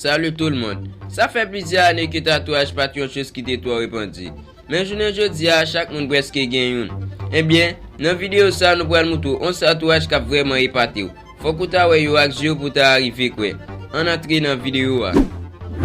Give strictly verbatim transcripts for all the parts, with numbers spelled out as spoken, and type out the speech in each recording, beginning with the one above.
Salut tout le monde. Sa fè plizyè ane ke tatouaj pa t yon choz ki te twò repandi. Men jounen jodi a, chak moun prèske gen youn. Ebyen, nan videyo sa, nou pral montre w yon tatouaj k ap vrèman epate w. Fòk ou ta wè yo ak je w pou w ta rive kwè. Ann antre nan videyo a.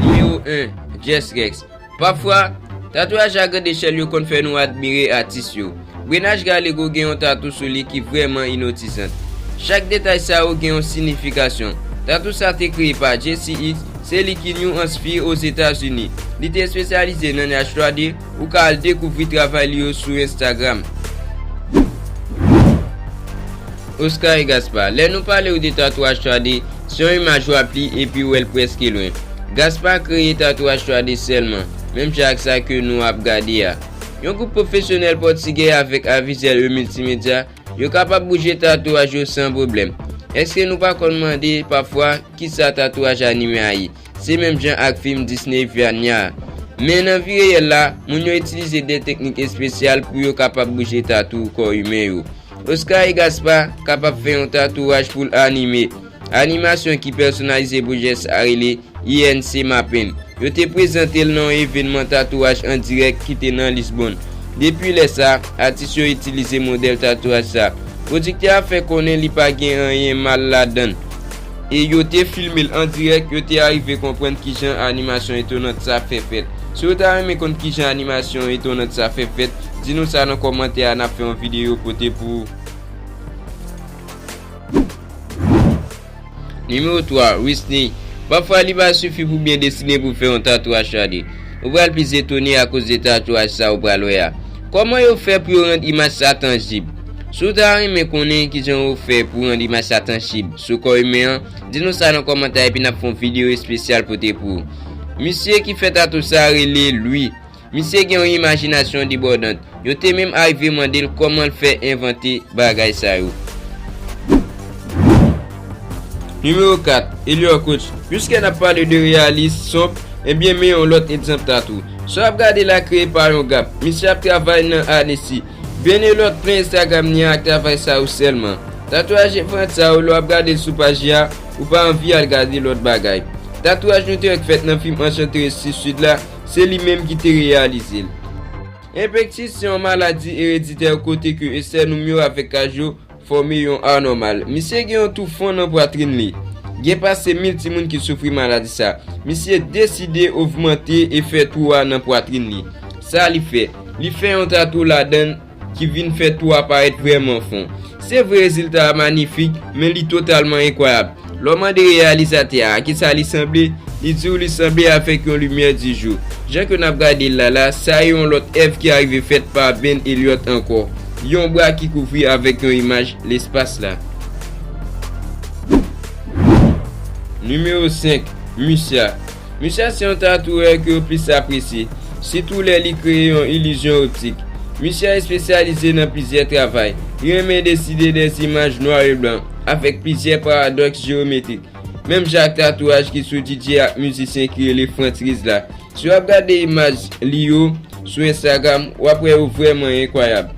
Nimewo en, Jess Rex. Pafwa, tatouaj a grandechèl yo konn fè nou admire atis yo. Brenaj Galego gen yon tatou sou li ki vrèman inotisan. Chak detay sa yo gen yon siyifikasyon. Tatou sa te kreye pa J C X, se li ki New Ansfi Ozetazini. Li te espesyalize nan imaj twa D, ou ka al dekouvri travay li yo sou Instagram. Oscar e Gaspard, lè nou pale w de tatouaj twa D, se yon imaj w ap li epi w wè l prèske lwen. Gaspard kreye tatouaj twa D sèlman, menm jan ak sa ke nou ap gade a. Yon gwoup pwofesyonèl pòtigè avèk Avizel E Multimédia, yo kapab bouje tatouaj yo san pwoblèm. Èske nou pa konn mande pafwa kisa tatouaj anime a ye? Se menm jan ak fim Disney Vanya a. Men nan vi reyèl la, moun yo itilize de teknik espesyal pou yo kapab bouje tatou kò imen yo. Oscar e Gaspard kapab fè yon tatouaj pou l anime. Animasyon ki pèsonalize pwojè sa rele I N C Mapping. Yo te prezante l nan yon evènman tatouaj an dirèk ki te nan Lisbòn. Depi lè sa, atis yo itilize modèl tatouaj sa. Pwodiktè a fè konnen li pa gen anyen mal ladan l. E yo te filme l an dirèk, yo te arive konprann kijan animasyon etonant sa fè fèt. Si w ta renmen konn kijan animasyon etonant sa fè fèt, di nou sa nan kòmantè a, n ap fè yon videyo pote pou ou. Nimewo twa, Wisney. Pafwa li pa sifi pou byen desine pou fè yon tatouaj twa D. Ou pral plis etone akoz de tatouaj sa ou pral wè a. Kòman yo fè pou yo rann imaj sa tanjib? Si w ta renmen konnen kijan yo fè pou rann imaj sa tanjib sou kò imen an, di nou sa nan kòmantè epi n ap fè yon videyo espesyal pote pou ou. Misye ki fè tatou sa rele Louis. Misye gen yon imajinasyon debòdant. Yo te menm arive mande l kòman l fè envante bagay sa yo. Nimewo kat, Elior Coach. Piske n ap pale de reyalis, sonb, ebyen men yon lòt egzanp tatou. Sa w ap gade la kreye pa yon gap. Misye ap travay nan anesi. Ben Eliot plen Instagram li an ak travay sa yo sèlman. Tatouaj envante sa yo, lè w ap gade l sou paj li a, ou pa anvi al gade lòt bagay. Tatouaj nou te wè k fèt nan fim Enchantress Sud Sud la, se li menm ki te reyalize l. Enpektis se yon maladi ereditè kote ke sè noum yo avèk kaj yo fòme yon anòmal. Misye gen yon twou fon nan pwatrin li. Gen pase mil timoun ki soufri maladi sa. Misye deside ogmante e fè twou a nan pwatrin li. Sa li fè? Li fè yon tatou ladan l ki vin fè twou a parèt vrèman fon. Se vre rezilta a manifik, men li totalman enkwayab. Lè w mande reyalizatè a a kisa li sanble, li di w li sanble avèk yon limyè di jou. Jan ke n ap gade l la la, sa yon lòt èv ki arive fèt pa Ben Eliot ankò. Yon bra ki kouvri avèk yon imaj lespas la. Nimewo senk, Misha. Misha se yon tatouè ke yo plis apresye, sitou lè li kreye yon ilizyon optik. Misha espesyalize nan plizyè travay. Li renmen desine de imaj nwa e blan, avèk plizyè paradòks jewometrik. Menm jan ak tatouaj ki sou D J ak mizisyen ki rele Frantz Riz la. Si w ap gade imaj li yo sou Instagram, w ap wè yo vrèman enkwayab.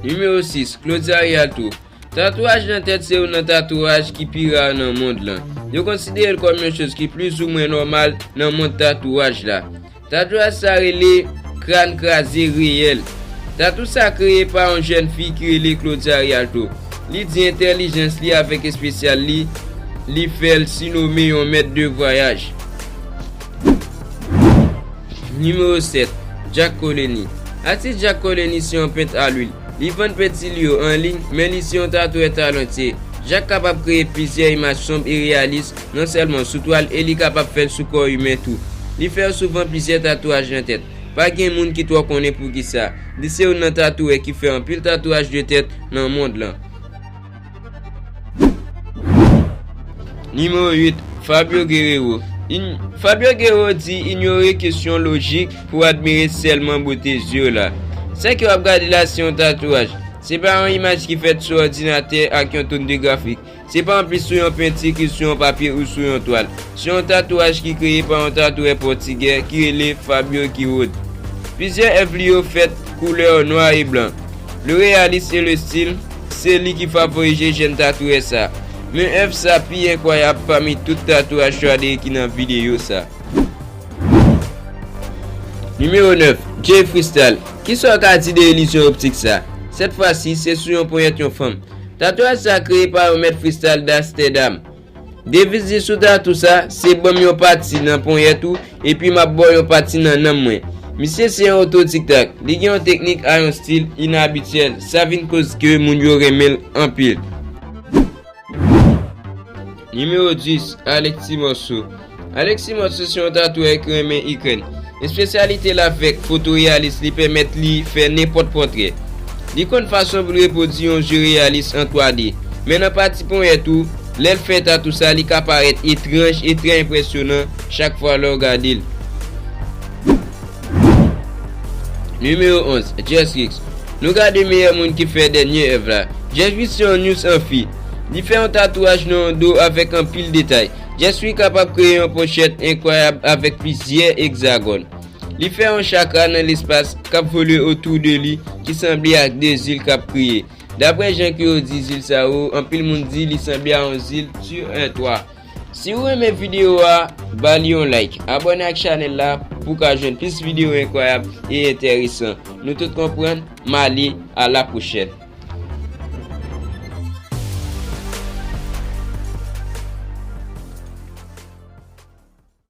Nimewo sis, Claudia Rialto. Tatouaj nan tèt se youn nan tatouaj ki pi ra nan mond lan. Yo konsidere l kòm yon choz ki plizoumwen nòmal nan mond tatouaj la. Tatouaj sa rele Kràn Kraze Reyèl. Tatou sa kreye pa yon jèn fi ki rele Claudia Rialto. Li di entèlijans li avèk espesyal li, li fè l sinome yon mèt de vwayaj. Nimewo sèt, Jack Coleny. Atis Jack Coleny se yon pent a lwil. Li vann penti li yo an liy, men li se yon tatouè talantye. Jack kapab kreye plizyè imaj sonb e reyalis, non sèlman sou twal e li kapab fè l sou kò imen tou. Li fè souvan plizyè tatouaj nan tèt. Pa gen moun ki twò konnen poukisa. Li se youn nan tatouè ki fè anpil tatouaj de tèt nan mond lan. Nimewo uit, Fabio Guerrero. In-, Fabio Guerrero di inyore kesyon lojik pou admire sèlman bote zye w la. Sa ke w ap gade la se yon tatouaj. Se pa yon imaj ki fèt sou òdinatè ak yon toun de grafik. Se pa anplis sou yon penti ki sou yon papye ou sou yon twal. Se yon tatouaj ki kreye pa yon tatouè pòtigè ki rele Fabio Guirod. Plizyè èv li yo fèt koulè nwa e blan. Le réalisme et le style, se li ki favorize jèn tatouè sa. Men èv sa pi enkwayab pami tout tatouaj twa D ki nan videyo sa. Nimewo nèf, Jay Freestyle. Kisa w ka di de ilizyon optik sa? Sèt fwa si, se sou yon ponyèt yon fanm. Tatouaj sa kreye pa yon mèt freestyle d'Amsterdam. Deviz li sou tatou sa, se ban m yon pati nan ponyèt ou, epi m ap ba w yon pati nan nanm mwen. Misye se yon otodidakt. Li gen yon teknik a yon stil inabityèl. Sa vin koz ke moun yo renmen l anpil. Nimewo dis, Alexis Morceau. Alexis Morceau se yon tatouè ki renmen Ikrèn. Espesyalite l avèk foto reyalis li pèmèt li fè nenpòt pòtrè. Li konn fason pou l repwodui yon je reyalis an twa D. Men nan pati ponyèt ou, lè l fè tatou sa, li ka parèt etranj e trè enpresyonan chak fwa lè w gade l. Nimewo onz, Jess Riggs. Nou gade meyè moun ki fè dènye èv la. Jess Riggs se yon nyous an fi. Li fè yon tatouaj nan yon do avèk anpil detay. Jess Riggs kapab kreye yon pòchèt enkwayab avèk plizyè egzagòn. Li fè yon chakra nan lespas k ap vole otou de li ki sanble ak de zil k ap kriye. Daprè jan ke yo di zil sa yo, anpil moun di li sanble a yon zil sur un toit. Si w renmen videyo a, ba li yon like, abòne ak chanèl la pou w ka jwenn plis videyo enkwayab e enteresan. Nou tout konprann, m ale, a la pwochèn.